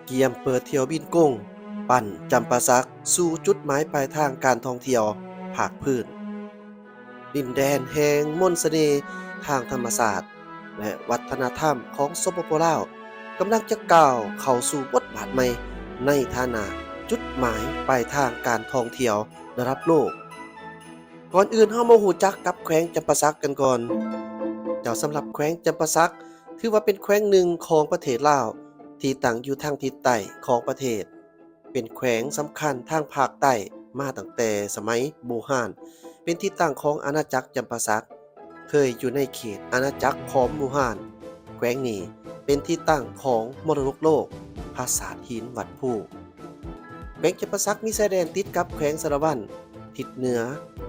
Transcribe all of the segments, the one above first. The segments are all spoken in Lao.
ກຽມເປີດຖ້ຽວບິນກົງ ປັ່ນຈຳປາສັກສູ່ຈຸດໝາຍປາຍທາງການທ່ອງທ່ຽວພາກພື້ນ. ດິນແດນແຫ່ງມົນສະເໜ່ທາງທຳມະຊາດ ແລະ ວັດທະນະທຳຂອງ ສປປ ລາວ ກຳລັງຈະກ້າວເຂົ້າສູ່ບົດບາດໃໝ່ໃນຖານະຈຸດໝາຍປາຍທາງການທ່ອງທ່ຽວລະດັບໂລກ. ກ່ອນອື່ນເຮົາມາຮູ້ຈັກກັບແຂວງຈຳປາສັກກັນກ່ອນ. ເຈົ້າ, ສຳລັບແຂວງຈຳປາສັກ ຖືວ່າເປັນແຂວງໜຶ່ງຂອງປະເທດລາວ ທີ່ຕັ້ງຢູ່ທາງທິດໃຕ້ຂອງປະເທດ, ເປັນແຂວງສຳຄັນທາງພາກໃຕ້ມາຕັ້ງແຕ່ສະໄໝບູຮານ, ເປັນທີ່ຕັ້ງຂອງອານາຈັກຈຳປາສັກ, ເຄີຍຢູ່ໃນເຂດອານາຈັກຂອງບູຮານ. ແຂວງນີ້ເປັນທີ່ຕັ້ງຂອງມໍລະດົກໂລກ ຜາສາດຫີນວັດພູ. ແຂວງຈຳປາສັກມີຊາຍແດນຕິດກັບແຂວງສາລະວັນ ທິດເໜືອ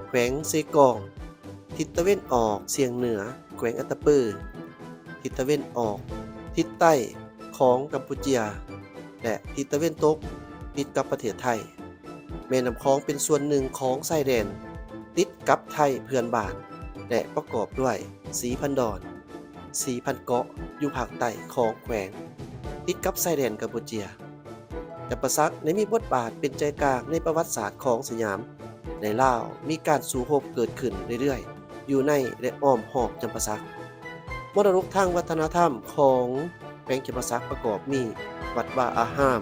ແຂວງເຊກອງ, ທິດຕາເວັນອອກສຽງເໜືອແຂວງອັດຕະປື, ທິດຕາເວັນອອກທິດໃຕ້ຂອງກຳປູເຈຍ ແລະ ທິດຕາເວັນຕົກຕິດກັບປະເທດໄທ. ແມ່ນ້ຳຂອງເປັນສ່ວນໜຶ່ງຂອງຊາຍແດນຕິດກັບໄທເພື່ອນບ້ານ ແລະ ປະກອບດ້ວຍສີ່ພັນດອນ, ສີ່ພັນເກາະ ຢູ່ພາກໃຕ້ຂອງແຂວງ ຕິດກັບຊາຍແດນກຳປູເຈຍ. ຈຳປາສັກໄດ້ມີບົດບາດເປັນໃຈກາງໃນປະຫວັດສາດຂອງສະຫຍາມ ແລະ ລາວ ມີການສູ້ຮົບເກີດຂຶ້ນເລື້ອຍໆ ຢູ່ໃນ ແລະ ອ້ອມຮອບຈຳປາສັກ. ມໍລະດົກທາງວັດທະນະທຳຂອງແຂວງຈຳປາສັກປະກອບມີ ວັດວາອາຮາມ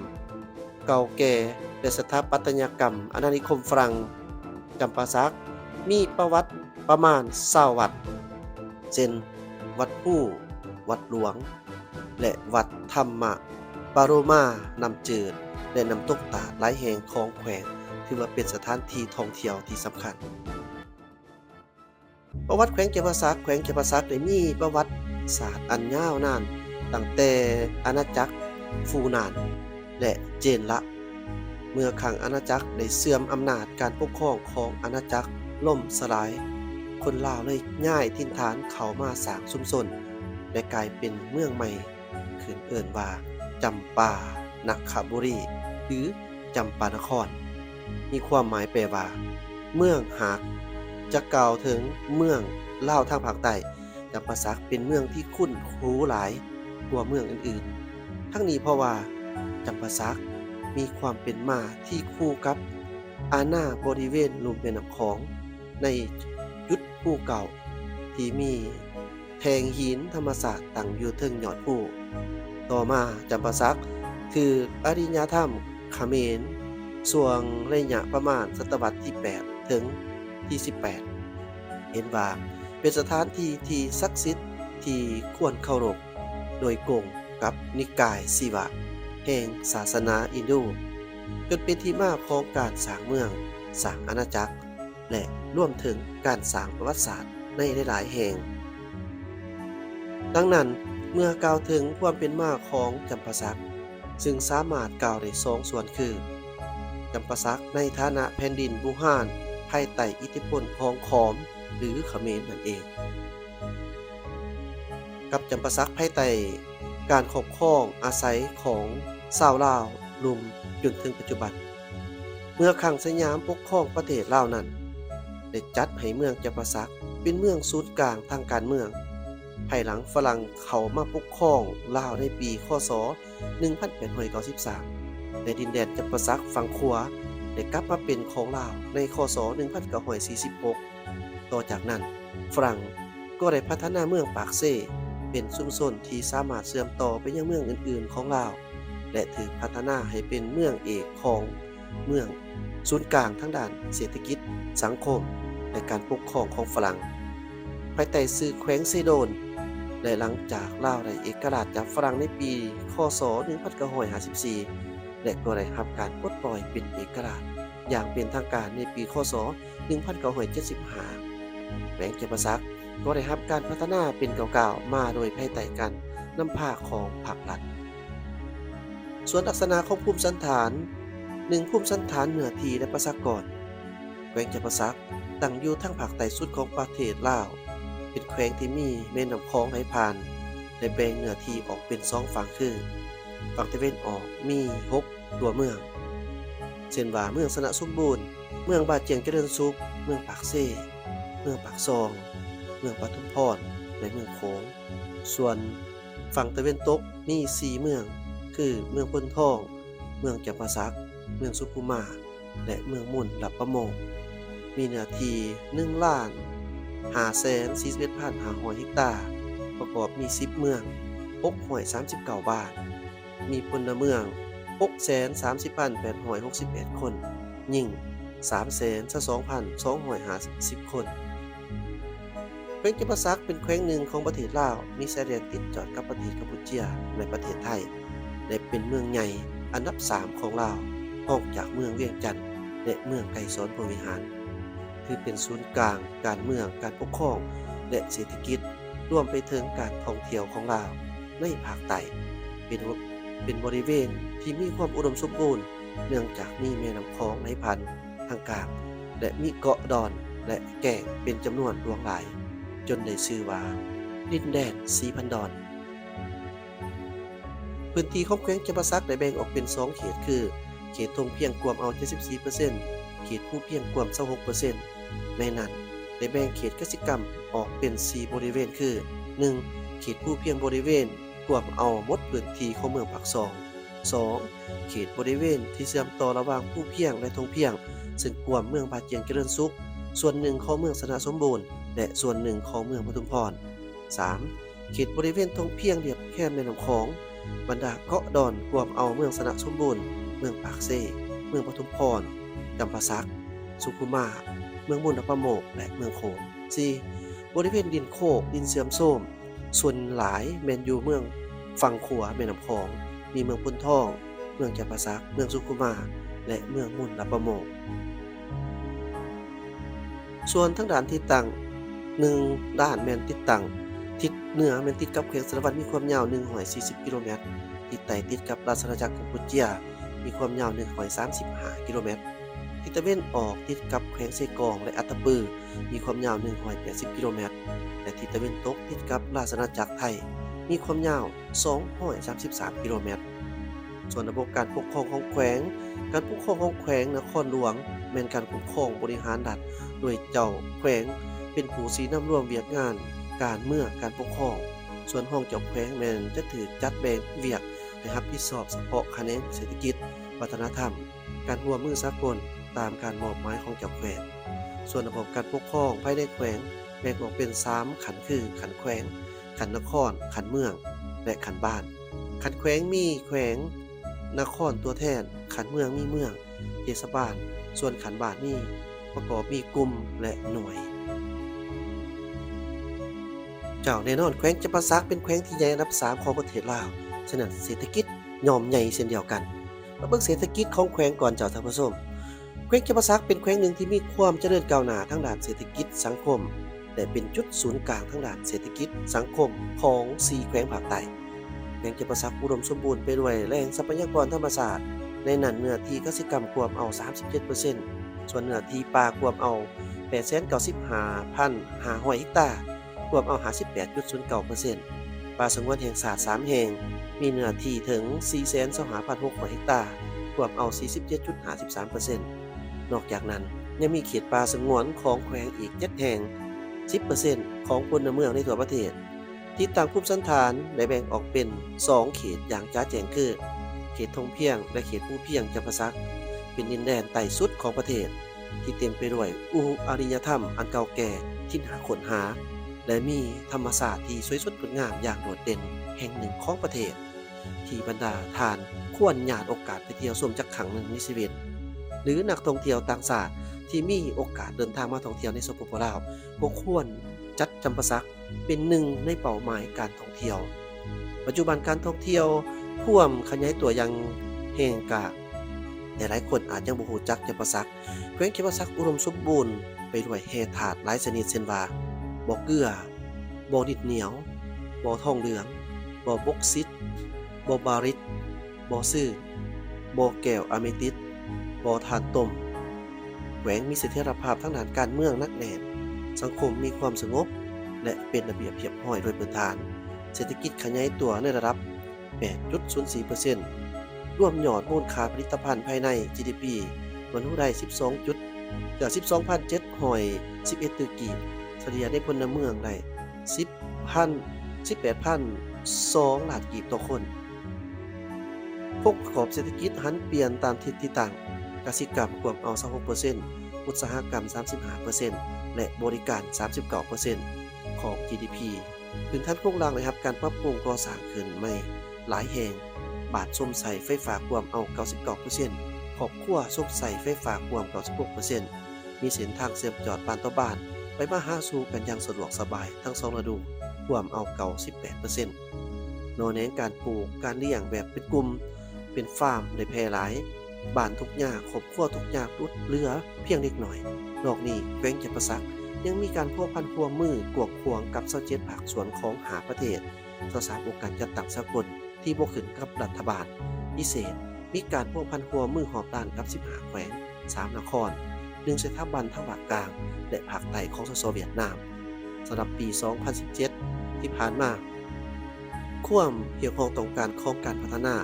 ເກົ່າແກ່ ແລະ ສະຖາປັດຕະຍະກຳອານານິຄົມຝຣັ່ງ. ຈຳປາສັກມີປະຫວັດປະມານຊາວວັດ ເຊັ່ນ ວັດພູ, ວັດຫຼວງ ແລະ ວັດທຳມະປາໂຣມາ, ນ້ຳຈືດ ແລະ ນ້ຳຕົກຕາດຫຼາຍແຫ່ງຂອງແຂວງ ຖືວ່າເປັນສະຖານທີ່ທ່ອງທ່ຽວທີ່ສຳຄັນ. ປະຫວັດແຂວງຈຳປາສັກ. ແຂວງຈຳປາສັກໄດ້ມີປະຫວັດສາດອັນຍາວນານຕັ້ງແຕ່ອານາຈັກຟູນານ ແລະ ເຈນລະ. ເມື່ອຄັ້ງອານາຈັກໄດ້ເສື່ອມອຳນາດການປົກຄອງຂອງອານາຈັກລົ້ມສະຫຼາຍ, ຄົນລາວເລີຍຍ້າຍຖິ່ນຖານເຂົ້າມາສ້າງຊຸມຊົນ ແລະ ກາຍເປັນເມືອງໃໝ່ ຂຶ້ນເອີ້ນວ່າຈຳປານະຄະບູລີ ຫຼື ຈຳປານະຄອນ, ມີຄວາມໝາຍແປວ່າ ເມືອງຮາກ, ຈະກ່າວເຖິງເມືອງລາວທາງພາກໃຕ້. ຈຳປາສັກເປັນເມືອງທີ່ຄຸ້ນຫູຫຼາຍກວ່າເມືອງອື່ນໆ. ທັງນີ້ເພາະວ່າຈຳປາສັກມີຄວາມເປັນມາທີ່ຄູ່ກັບອານາບໍລິເວນລຸ່ມແມ່ນ້ຳຂອງ ໃນຈຸດພູເກົ່າທີ່ມີ ແທ່ງຫີນທຳມະຊາດຕັ້ງຢູ່ເທິງຍອດພູ. ຕໍ່ມາ ຈຳປາສັກຖືກອາລິຍະທຳຂະເໝນຊ່ວງໄລຍະປະມານສະຕະວັດທີແປດ ເຖິງທີສິບແປດ ເຫັນວ່າເປັນສະຖານທີ່ທີ່ສັກສິດທີ່ຄວນເຄົາລົບໂດຍກົງກັບນິກາຍຊີວະແຫ່ງສາສະໜາອິນດູ, ຈົນເປັນທີ່ມາຂອງການສ້າງເມືອງ, ສ້າງອານາຈັກ ແລະ ລວມເຖິງການສ້າງປະຫວັດສາດໃນຫຼາຍໆແຫ່ງ. ດັ່ງນັ້ນ, ເມື່ອກ່າວເຖິງຄວາມເປັນມາຂອງຈຳປາສັກ, ຊຶ່ງສາມາດກ່າວໄດ້ສອງສ່ວນຄື ຈຳປາສັກໃນຖານະແຜ່ນດິນບູຮານ ພາຍໃຕ້ອິດທິພົນຂອງຂອມ ຫຼື ຂະເໝນນັ້ນເອງ, ກັບຈຳປາສັກພາຍໃຕ້ການຄອບຄອງອາໄສຂອງຊາວລາວລຸ່ມຈົນເຖິງປັດຈຸບັນ. ເມື່ອຄັ້ງສະຫຍາມປົກຄອງປະເທດລາວນັ້ນ ໄດ້ຈັດໃຫ້ເມືອງຈຳປາສັກເປັນເມືອງສູນກາງທາງການເມືອງ. ພາຍຫຼັງຝຣັ່ງເຂົ້າມາປົກຄອງລາວໃນປີ ຄ.ສ. ໜຶ່ງພັນແປດຮ້ອຍເກົ້າສິບສາມ ແລະ ດິນແດນຈຳປາສັກຝັ່ງຂວາໄດ້ກັບມາເປັນຂອງລາວໃນ ຄ.ສ. ໜຶ່ງພັນເກົ້າຮ້ອຍສີ່ສິບຫົກ. ຕໍ່ຈາກນັ້ນ ຝຣັ່ງກໍໄດ້ພັດທະນາເມືອງປາກເຊເປັນຊຸມຊົນທີ່ສາມາດເຊື່ອມຕໍ່ໄປຍັງເມືອງອື່ນໆຂອງລາວ ແລະ ຖືກພັດທະນາໃຫ້ເປັນເມືອງເອກຂອງເມືອງ ສູນກາງທາງດ້ານເສດຖະກິດ, ສັງຄົມ ແລະ ການປົກຄອງຂອງຝຣັ່ງ ພາຍໃຕ້ຊື່ແຂວງເຊໂດນ ແລະ ຫຼັງຈາກລາວໄດ້ເອກະລາດຈາກຝຣັ່ງໃນປີ ຄ.ສ. ໜຶ່ງພັນເກົ້າຮ້ອຍຫ້າສິບສີ່ ແລະ ກໍໄດ້ຮັບການປົດປ່ອຍເປັນເອກະລາດຢ່າງເປັນທາງການໃນປີ ຄ.ສ. ໜຶ່ງພັນເກົ້າຮ້ອຍເຈັດສິບຫ້າ ແຂວງຈຳປາສັກກໍໄດ້ຮັບການພັດທະນາເປັນກ້າວໆມາໂດຍພາຍໃຕ້ການນຳພາຂອງພາກລັດ. ສ່ວນລັກສະນະຂອງພູມສັນຖານ, ໜຶ່ງ ພູມສັນຖານເນື້ອທີ່ ແລະ ປະຊາກອນ. ແຂວງຈຳປາສັກຕັ້ງຢູ່ທາງພາກໃຕ້ສຸດຂອງປະເທດລາວ, ເປັນແຂວງທີ່ມີແມ່ນ້ຳຂອງໄຫຼຜ່ານ ແລະ ແບ່ງເນື້ອທີ່ອອກເປັນສອງຝັ່ງຄື ຝັ່ງຕາເວັນອອກມີຫົກຕົວເມືອງ ເຊັ່ນວ່າ ເມືອງຊະນະສົມບູນ, ເມືອງບາຈຽງຈະເລີນສຸກ, ເມືອງປາກເຊ, ເມືອງປາກຊ່ອງ, ເມືອງປະທຸມພອນ ແລະ ເມືອງໂຂງ. ສ່ວນຝັ່ງຕາເວັນຕົກມີສີ່ເມືອງ ຄື ເມືອງໂພນທອງ, ເມືອງຈຳປາສັກ, ເມືອງສຸຂຸມາ ແລະ ເມືອງມູນລະປະໂມກ, ມີເນື້ອທີ່ ໜຶ່ງລ້ານຫ້າແສນສີ່ສິບເອັດພັນຫ້າຮ້ອຍເຮັກຕາ, ປະກອບມີ ສິບເມືອງ, ຫົກຮ້ອຍສາມສິບເກົ້າບ້ານ, ມີພົນລະເມືອງ ຫົກແສນສາມສິບພັນແປດຮ້ອຍຫົກສິບແປດຄົນ, ຍິງ ສາມແສນຊາວສອງພັນສອງຮ້ອຍຫ້າສິບຄົນ. ແຂວງຈຳປາສັກເປັນແຂວງໜຶ່ງຂອງປະເທດລາວ, ມີຊາຍແດນຕິດຈອດກັບປະເທດກຳປູເຈຍ ແລະ ປະເທດໄທ ແລະ ເປັນເມືອງໃຫຍ່ອັນດັບສາມຂອງລາວ, ຮອງຈາກເມືອງວຽງຈັນ ແລະ ເມືອງໄກສອນພົມວິຫານ. ຖືເປັນສູນກາງການເມືອງ, ການປົກຄອງ ແລະ ເສດຖະກິດ, ລວມໄປເຖິງການທ່ອງທ່ຽວຂອງລາວໃນພາກໃຕ້. ເປັນ ເປັນບໍລິເວນທີ່ມີຄວາມອຸດົມສົມບູນ, ເນື່ອງຈາກມີແມ່ນ້ຳຂອງໄຫຼຜ່ານທາງກາງ ແລະ ມີເກາະດອນ ແລະ ແກ້ງເປັນຈຳນວນຫຼວງຫຼາຍ, ຈົນໄດ້ຊື່ວ່າ ດິນແດນສີພັນດອນ. ພື້ນທີ່ຂອງແຂວງຈຳປາສັກໄດ້ແບ່ງອອກເປັນສອງເຂດ ຄື ເຂດທົ່ງພຽງກວມເອົາເຈັດສິບສີ່ເປີເຊັນ, ເຂດພູພຽງກວມຊາວຫົກເປີເຊັນ. ໃນນັ້ນໄດ້ແບ່ງເຂດກະສິກຳອອກເປັນສີ່ບໍລິເວນ ຄື ໜຶ່ງ ເຂດພູພຽງບໍລິເວນກວມເອົາໝົດພື້ນທີ່ຂອງເມືອງປາກຊ່ອງ, ສອງ ເຂດບໍລິເວນທີ່ເຊື່ອມຕໍ່ລະຫວ່າງພູພຽງ ແລະ ທົ່ງພຽງ ເຊິ່ງກວມເມືອງບາຈຽງຈະເລີນສຸກ, ສ່ວນໜຶ່ງຂອງເມືອງຊະນະສົມບູນ ແລະ ສ່ວນໜຶ່ງຂອງເມືອງປະທຸມພອນ, ສາມ ເຂດບໍລິເວນທົ່ງພຽງລຽບແຄມແມ່ນ້ຳຂອງ, ບັນດາເກາະດອນກວມເອົາເມືອງຊະນະສົມບູນ, ເມືອງປາກເຊ, ເມືອງປະທຸມພອນ, ຈຳປາສັກ, ສຸຂຸມາ, ເມືອງມູນລະປະໂມກ ແລະ ເມືອງໂຂງ. ສີ່ ບໍລິເວນດິນໂຄກ, ດິນເສື່ອມໂຊມ, ສ່ວນຫຼາຍແມ່ນຢູ່ເມືອງຝັ່ງຂວາແມ່ນ້ຳຂອງ, ມີເມືອງໂພນທອງ, ເມືອງຈຳປາສັກ, ເມືອງສຸຂຸມາ ແລະ ເມືອງມູນລະປະໂມກ. ສ່ວນທາງດ້ານທິດຕັ້ງ, ໜຶ່ງດ້ານແມ່ນຕິດຕັ້ງ, ທິດເໜືອແມ່ນຕິດກັບແຂວງສາລະວັນ ມີຄວາມຍາວໜຶ່ງຮ້ອຍສີ່ສິບກິໂລແມັດ, ທິດໃຕ້ຕິດກັບລາຊະອານາຈັກກຳປູເຈຍ ມີຄວາມຍາວໜຶ່ງຮ້ອຍສາມສິບຫ້າກິໂລແມັດ, ທິດຕາເວັນອອກຕິດກັບແຂວງເຊກອງ ແລະ ອັດຕະປື ມີຄວາມຍາວໜຶ່ງຮ້ອຍແປດສິບກິໂລແມັດ ແລະ ທິດຕາເວັນຕົກຕິດກັບລາຊະອານາຈັກໄທ ມີຄວາມຍາວສອງຮ້ອຍສາມສິບສາມກິໂລແມັດ. ສ່ວນລະບົບການປົກຄອງຂອງແຂວງ, ການປົກຄອງຂອງແຂວງນະຄອນຫຼວງແມ່ນການຄຸ້ມຄອງບໍລິຫານລັດ ໂດຍເຈົ້າແຂວງເປັນຜູ້ຊີ້ນຳລວມວຽກງານການເມືອງການປົກຄອງ, ສ່ວນຮອງເຈົ້າແຂວງແມ່ນຈະຖືກຈັດແບ່ງວຽກໃຫ້ຮັບຜິດຊອບສະເພາະຂະແໜງເສດຖະກິດ, ວັດທະນະທຳ, ການຮ່ວມມືສາກົນຕາມການມອບໝາຍຂອງເຈົ້າແຂວງ. ສ່ວນລະບົບການປົກຄອງພາຍໃນແຂວງແບ່ງອອກເປັນສາມຂັ້ນ ຄື ຂັ້ນແຂວງ, ຂັ້ນນະຄອນ, ຂັ້ນເມືອງ ແລະ ຂັ້ນບ້ານ. ຂັ້ນແຂວງມີແຂວງ, ນະຄອນຕົວແທນ, ຂັ້ນເມືອງມີເມືອງ, ເທດສະບານ, ສ່ວນຂັ້ນບ້ານມີ ປະກອບມີກຸ່ມ ແລະ ໜ່ວຍ. ເຈົ້າ, ແນ່ນອນ, ແຂວງຈຳປາສັກເປັນແຂວງທີ່ໃຫຍ່ອັນດັບສາມຂອງປະເທດລາວ, ສະນັ້ນເສດຖະກິດ ຍ່ອມໃຫຍ່ເຊັ່ນດຽວກັນ. ມາເບິ່ງເສດຖະກິດຂອງແຂວງກ່ອນເຈົ້າທ່ານຜູ້ຊົມ. ແຂວງຈຳປາສັກເປັນແຂວງໜຶ່ງທີ່ມີຄວາມຈະເລີນກ້າວໜ້າທາງດ້ານເສດຖະກິດສັງຄົມ ແລະ ເປັນຈຸດສູນກາງທາງດ້ານເສດຖະກິດສັງຄົມຂອງສີ່ແຂວງພາກໃຕ້. ແຂວງຈຳປາສັກອຸດົມສົມບູນໄປດ້ວຍແຫຼ່ງຊັບພະຍາກອນທຳມະຊາດ, ໃນນັ້ນເນື້ອທີ່ກະສິກຳກວມເອົາສາມສິບເຈັດເປີເຊັນ, ສ່ວນເນື້ອທີ່ປ່າກວມເອົາແປດແສນເກົ້າສິບຫ້າພັນຫ້າຮ້ອຍເຮັກຕາ, ກວມເອົາຫ້າສິບແປດຈຸດສູນເກົ້າເປີເຊັນ. ປ່າສະຫງວນແຫ່ງຊາດສາມແຫ່ງ ມີເນື້ອທີ່ເຖິງສີ່ແສນຊາວຫ້າພັນຫົກຮ້ອຍເຮັກຕາ, ກວມເອົາສີ່ສິບເຈັດຈຸດຫ້າສິບສາມເປີເຊັນ. ນອກຈາກນັ້ນ ຍັງມີເຂດປ່າສະຫງວນຂອງແຂວງອີກເຈັດແຫ່ງ, ສິບເປີເຊັນຂອງພົນລະເມືອງໃນທົ່ວປະເທດ. ທີ່ຕັ້ງພູມສັນຖານໄດ້ແບ່ງອອກເປັນສອງເຂດຢ່າງຈະແຈ້ງຄື ເຂດທົ່ງພຽງ ແລະ ເຂດພູພຽງຈຳປາສັກ ເປັນດິນແດນໃຕ້ສຸດຂອງປະເທດ ທີ່ເຕັມໄປດ້ວຍອຸອາລິຍະທຳອັນເກົ່າແກ່ທີ່ໜ້າຄົ້ນຫາ ແລະ ມີທຳມະຊາດທີ່ສວຍສົດງົດງາມຢ່າງໂດດເດັ່ນແຫ່ງໜຶ່ງຂອງປະເທດ ທີ່ບັນດາທ່ານຄວນຍາດໂອກາດໄປທ່ຽວຊົມຈັກຄັ້ງໜຶ່ງໃນຊີວິດ ຫຼື ນັກທ່ອງທ່ຽວຕ່າງຊາດທີ່ມີໂອກາດເດີນທາງມາທ່ອງທ່ຽວໃນ ສປປ ລາວ ກໍຄວນຈັດຈຳປາສັກ ເປັນໜຶ່ງໃນເປົ້າໝາຍການທ່ອງທ່ຽວ. ປັດຈຸບັນການທ່ອງທ່ຽວພວມຂະຫຍາຍຕົວຢ່າງແຮງກ້າ, ແຕ່ຫຼາຍຄົນອາດຍັງບໍ່ຮູ້ຈັກຈຳປາສັກ. ແຂວງຈຳປາສັກອຸດົມສົມບູນໄປດ້ວຍແຮ່ທາດຫຼາຍຊະນິດ ເຊັ່ນວ່າ ບໍ່ເກືອ, ບໍ່ດິນໜຽວ, ບໍ່ທອງເຫຼືອງ, ບໍ່ບົກຊິດ, ບໍ່ບາຣິດ, ບໍ່ຊື່, ບໍ່ແກ້ວອາເມຕິດ, ບໍ່ຖ່ານຕົມ. ແຂວງມີສະຖຽນລະພາບທາງດ້ານການເມືອງໜັກແໜ້ນ, ສັງຄົມມີຄວາມສະຫງົບ ແລະ ເປັນລະບຽບຮຽບຮ້ອຍໂດຍພື້ນຖານ. ເສດຖະກິດຂະຫຍາຍຕົວໃນລະດັບແປດຈຸດສູນສີ່ເປີເຊັນ, ລວມຍອດມູນຄ່າຜະລິດຕະພັນພາຍໃນ ຈີດີພີ ບຳເພັນໄດ້ສິບສອງຈຸດ ເອີ ສິບສອງພັນເຈັດຮ້ອຍສິບເອັດຕື້ກີບ, ສະເລ່ຍໃນພົນລະເມືອງໄດ້ ສິບພັນ ສິບແປດພັນສອງລ້ານກີບຕໍ່ຄົນ. ໂຄງປະກອບເສດຖະກິດຫັນປ່ຽນຕາມທິດທີ່ຕັ້ງ, ກະສິກຳກວມເອົາຊາວຫົກເປີເຊັນ, ອຸດສາຫະກຳສາມສິບຫ້າເປີເຊັນ ແລະ ບໍລິການສາມສິບເກົ້າເປີເຊັນຂອງ ຈີດີພີ. ພື້ນຖານໂຄງລ່າງໄດ້ຮັບການປັບປຸງກໍ່ສ້າງຂຶ້ນໃໝ່ຫຼາຍແຫ່ງ, ບ້ານຊົມໃຊ້ໄຟຟ້າກວມເອົາເກົ້າສິບເກົ້າເປີເຊັນ, ຄອບຄົວຊົມໃຊ້ໄຟຟ້າກວມເກົ້າສິບຫົກເປີເຊັນ, ມີເສັ້ນທາງເຊື່ອມຈອດບ້ານຕໍ່ບ້ານ, ໄປມາຫາສູ່ກັນຢ່າງສະດວກສະບາຍທັງສອງລະດູ, ກວມເອົາເກົ້າສິບແປດເປີເຊັນ. ໜໍ່ແໜງການປູກ, ການລ້ຽງແບບເປັນກຸ່ມ, ເປັນຟາມໄດ້ແຜ່ຫຼາຍ, ບ້ານທຸກຍາກ, ຄອບຄົວທຸກຍາກຫຼຸດເຫຼືອພຽງເລັກນ້ອຍ. ນອກນີ້, ແຂວງຈຳປາສັກຍັງມີການພົວພັນຮ່ວມມືກວ້າງຂວາງກັບຊາວເຈັດພາກສ່ວນຂອງຫ້າປະເທດ, ຊາວສາມອົງການຈັດຕັ້ງສາກົນທີ່ບໍ່ຂຶ້ນກັບລັດຖະບານ, ພິເສດ, ມີການພົວພັນຮ່ວມມືຮອບດ້ານກັບສິບຫ້າແຂວງ, ສາມນະຄອນ, ໜຶ່ງສະຖາບັນທາງພາກກາງ ແລະ ພາກໃຕ້ຂອງ ສສ ຫວຽດນາມ. ສຳລັບປີສອງພັນສິບເຈັດທີ່ຜ່ານມາ, ຄວາມຮຽກຮ້ອງຕ້ອງການຂອງການພັດທະນາ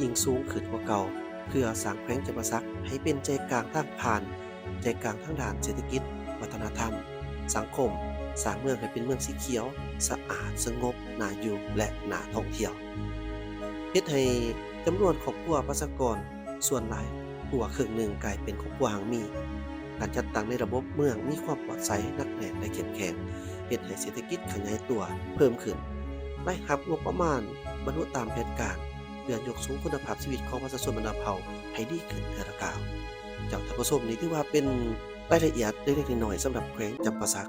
ຍິ່ງສູງຂຶ້ນກວ່າເກົ່າ, ເພື່ອສ້າງແຂວງຈຳປາສັກໃຫ້ເປັນໃຈກາງທາງຜ່ານ, ໃຈກາງທາງດ້ານເສດຖະກິດ, ວັດທະນະທຳ, ສັງຄົມ, ສ້າງເມືອງໃຫ້ເປັນເມືອງສີຂຽວ, ສະອາດ, ສະຫງົບ, ໜ້າຢູ່ ແລະ ໜ້າທ່ອງທ່ຽວ, ເຮັດໃຫ້ຈຳນວນຄອບຄົວປະຊາກອນ ສ່ວນຫຼາຍກວ່າເຄິ່ງໜຶ່ງກາຍເປັນຄອບຄົວຮັ່ງມີ. ການຈັດຕັ້ງໃນລະບົບເມືອງມີຄວາມປອດໃສ, ໜັກແໜ້ນ ແລະ ເຂັ້ມແຂງ, ເຮັດໃຫ້ເສດຖະກິດຂະຫຍາຍຕົວເພີ່ມຂຶ້ນ. ລາຍຮັບງົບປະມານບັນລຸຕາມແຜນການ ເພື່ອຍົກສູງຄຸນນະພາບຊີວິດຂອງປະຊາຊົນບັນດາເຜົ່າໃຫ້ດີຂຶ້ນເທື່ອລະກ້າວ. ເຈົ້າທ່ານຜູ້ຊົມ, ນີ້ຖືວ່າເປັນລາຍລະອຽດເລັກໆນ້ອຍໆສຳລັບແຂວງຈຳປາສັກ.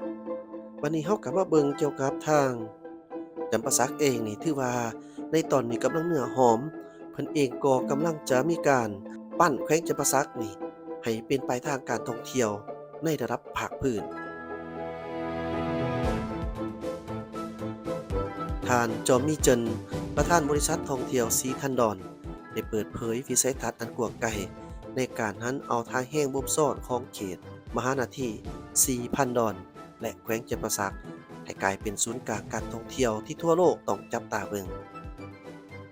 ບັດນີ້ເຮົາກໍມາເບິ່ງກ່ຽວກັບທາງ ຈຳປາສັກເອງນີ້ຖືວ່າໃນຕອນນີ້ກຳລັງເນື້ອຫອມ, ເພິ່ນເອງກໍກຳລັງຈະມີການປັ້ນແຂວງຈຳປາສັກນີ້ໃຫ້ເປັນປາຍທາງການທ່ອງທ່ຽວໃນລະດັບພາກພື້ນ. ທ່ານ ຈອມມີເຈິນ, ປະທານບໍລິສັດທ່ອງທ່ຽວສີທັນດອນ ໄດ້ເປີດເຜີຍວິໄສທັດອັນກວ້າງໄກໃນການຫັນເອົາທ່າແຮງບົ່ມຊ້ອນຂອງເຂດມະຫານາທີ ສີພັນດອນ ແລະ ແຂວງຈຳປາສັກ ໃຫ້ກາຍເປັນສູນກາງການທ່ອງທ່ຽວທີ່ທົ່ວໂລກຕ້ອງຈັບຕາເບິ່ງ.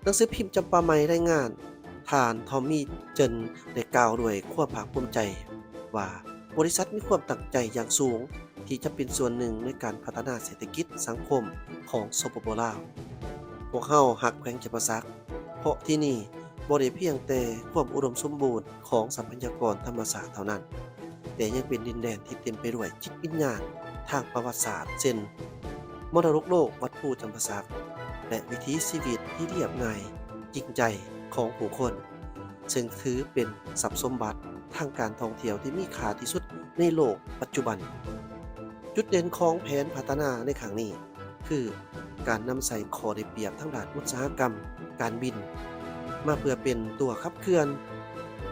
ໜັງສືພິມຈຳປາໃໝ່ລາຍງານ, ທ່ານ ທອມມີ ເຈິນ ໄດ້ກ່າວດ້ວຍຄວາມພາກພູມໃຈວ່າ ບໍລິສັດມີຄວາມຕັ້ງໃຈຢ່າງສູງທີ່ຈະເປັນສ່ວນໜຶ່ງໃນການພັດທະນາເສດຖະກິດສັງຄົມຂອງ ສປປ ລາວ. ພວກເຮົາຮັກແຂວງຈຳປາສັກ ເພາະທີ່ນີ້ບໍ່ໄດ້ພຽງແຕ່ຄວາມອຸດົມສົມບູນຂອງຊັບພະຍາກອນທຳມະຊາດເທົ່ານັ້ນ, ແຕ່ຍັງເປັນດິນແດນທີ່ເຕັມໄປດ້ວຍຈິດວິນຍານທາງປະຫວັດສາດ ເຊັ່ນ ມໍລະດົກໂລກວັດພູຈຳປາສັກ ແລະ ວິຖີຊີວິດທີ່ລຽບງ່າຍຈິງໃຈຂອງຜູ້ຄົນ, ເຊິ່ງຖືເປັນຊັບສົມບັດທາງການທ່ອງທ່ຽວທີ່ມີຄ່າທີ່ສຸດໃນໂລກປັດຈຸບັນ. ຈຸດເດັ່ນຂອງແຜນພັດທະນາໃນຄັ້ງນີ້ ຄືການນຳໃຊ້ຂໍ້ໄດ້ປຽບທາງດ້ານອຸດສາຫະກຳການບິນ ມາເພື່ອເປັນຕົວຂັບເຄື່ອນ.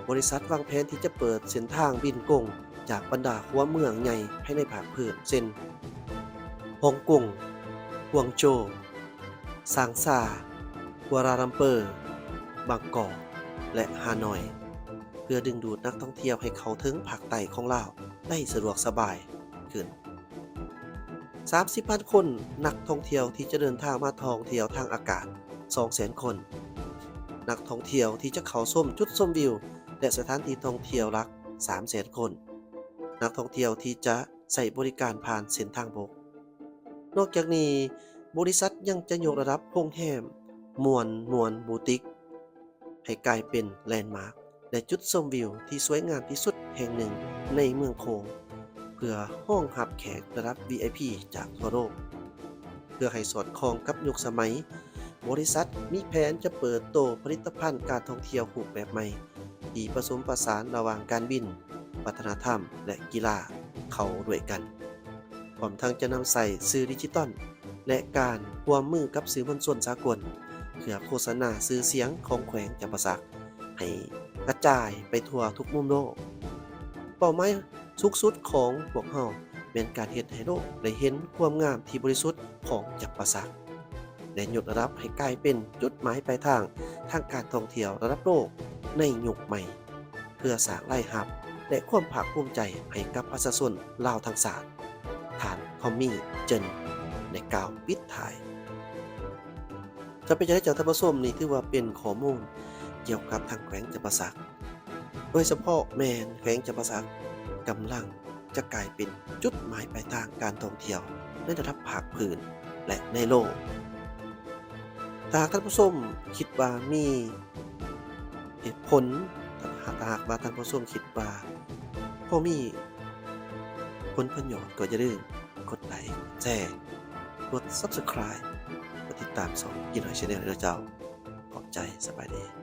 ບໍລິສັດວາງແຜນທີ່ຈະເປີດເສັ້ນທາງບິນກົງຈາກບັນດາຫົວເມືອງໃຫຍ່ພາຍໃນພາກພື້ນ ເຊັ່ນ ຮົງກົງ, ກວາງໂຈ, ຊາງຊາ, ກົວລາລຳເປີ, ບາງກອກ ແລະ ຮ່ານອຍ ເພື່ອດຶງດູດນັກທ່ອງທ່ຽວໃຫ້ເຂົ້າເຖິງພາກໃຕ້ຂອງລາວໄດ້ສະດວກສະບາຍຂຶ້ນ. ສາມສິບພັນຄົນ, ນັກທ່ອງທ່ຽວທີ່ຈະເດີນທາງມາທ່ອງທ່ຽວທາງອາກາດ ສອງແສນຄົນ, ນັກທ່ອງທ່ຽວທີ່ຈະເຂົ້າຊົມຈຸດຊົມວິວ ແລະ ສະຖານທີ່ທ່ອງທ່ຽວຫຼັກ ສາມແສນຄົນ, ນັກທ່ອງທ່ຽວທີ່ຈະໃຊ້ບໍລິການຜ່ານເສັ້ນທາງບົກ. ນອກຈາກນີ້, ບໍລິສັດຍັງຈະຍົກລະດັບໂຮງແຮມມ່ວນມ່ວນບູຕິກ ໃຫ້ກາຍເປັນແລນມາກ ແລະ ຈຸດຊົມວິວທີ່ສວຍງາມທີ່ສຸດແຫ່ງໜຶ່ງໃນເມືອງໂຂງ ເພື່ອຮອງຮັບແຂກລະດັບ ວີໄອພີ ຈາກທົ່ວໂລກ. ເພື່ອໃຫ້ສອດຄ່ອງກັບຍຸກສະໄໝ, ບໍລິສັດມີແຜນຈະເປີດໂຕຜະລິດຕະພັນການທ່ອງທ່ຽວຮູບແບບໃໝ່ ທີ່ປະສົມປະສານລະຫວ່າງການບິນ, ວັດທະນະທຳ ແລະ ກິລາເຂົ້າດ້ວຍກັນ. ພ້ອມທັງຈະນຳໃຊ້ສື່ດິຈິຕອນ ແລະ ການຮ່ວມມືກັບສື່ມວນຊົນສາກົນ ເພື່ອໂຄສະນາຊື່ສຽງຂອງແຂວງຈຳປາສັກໃຫ້ກະຈາຍໄປທົ່ວທຸກມຸມໂລກ. ເປົ້າໝາຍສູງສຸດຂອງພວກເຮົາແມ່ນການເຮັດໃຫ້ໂລກໄດ້ເຫັນຄວາມງາມທີ່ບໍລິສຸດຂອງຈຳປາສັກ ແລະ ຍົກລະດັບໃຫ້ກາຍເປັນຈຸດໝາຍປາຍທາງທາງການທ່ອງທ່ຽວລະດັບໂລກໃນຍຸກໃໝ່. ເພື່ອສ້າງລາຍຮັບ ແລະ ຄວາມພາກພູມໃຈໃຫ້ກັບປະຊາຊົນລາວທັງຊາດ, ທ່ານ ທອມມີ ເຈິນ ໄດ້ກ່າວປິດທ້າຍ. ຈະເປັນຈັ່ງໃດເຈົ້າທ່ານຜູ້ຊົມ, ນີ້ຖືວ່າເປັນຂໍ້ມູນກ່ຽວກັບທາງແຂວງຈຳປາສັກ, ໂດຍສະເພາະແມ່ນແຂວງຈຳປາສັກກຳລັງຈະກາຍເປັນຈຸດໝາຍປາຍທາງການທ່ອງທ່ຽວໃນລະດັບພາກພື້ນ ແລະ ໃນໂລກ. ຖ້າຫາກທ່ານຜູ້ຊົມຄິດວ່າມີ ເຫດຜົນ ຖ້າຫາກວ່າທ່ານຜູ້ຊົມຄິດວ່າພໍມີຜົນປະໂຫຍດ ກໍຢ່າລືມກົດໄລ ກົດແຊ ກົດ Subscribe ກົດຕິດຕາມຊ່ອງ Pinoy Channel ເດີເຈົ້າ. ຂອບໃຈ, ສະບາຍດີ.